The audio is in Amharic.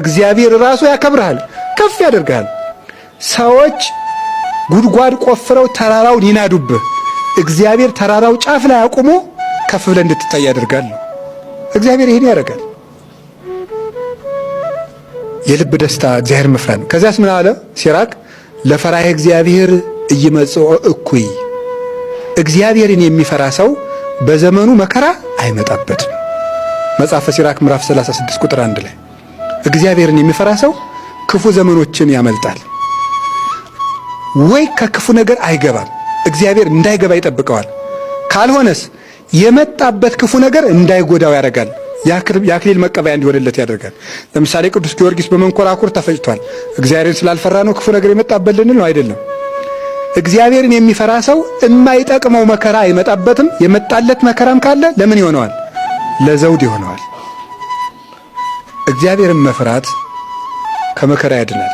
እግዚአብሔር ራሱ ያከብርሃል፣ ከፍ ያደርግሃል። ሰዎች ጉድጓድ ቆፍረው ተራራውን ይናዱብህ፣ እግዚአብሔር ተራራው ጫፍ ላይ አቁሞ ከፍ ብለህ እንድትታይ ያደርጋል። እግዚአብሔር ይሄን ያደርጋል። የልብ ደስታ እግዚአብሔር መፍራት ነው። ከዚያስ ምን አለ ሲራክ? ለፈራሄ እግዚአብሔር ኢይመጽኦ እኩይ፣ እግዚአብሔርን የሚፈራ ሰው በዘመኑ መከራ አይመጣበትም። መጽሐፈ ሲራክ ምዕራፍ 36 ቁጥር 1 ላይ እግዚአብሔርን የሚፈራ ሰው ክፉ ዘመኖችን ያመልጣል፣ ወይ ከክፉ ነገር አይገባም። እግዚአብሔር እንዳይገባ ይጠብቀዋል። ካልሆነስ የመጣበት ክፉ ነገር እንዳይጎዳው ያደርጋል። የአክሊል መቀበያ እንዲሆንለት ያደርጋል። ለምሳሌ ቅዱስ ጊዮርጊስ በመንኮራኩር ተፈጭቷል። እግዚአብሔርን ስላልፈራ ነው ክፉ ነገር የመጣበት ልንል ነው? አይደለም። እግዚአብሔርን የሚፈራ ሰው የማይጠቅመው መከራ አይመጣበትም። የመጣለት መከራም ካለ ለምን ይሆነዋል? ለዘውድ ይሆነዋል። እግዚአብሔርን መፍራት ከመከራ ያድናል።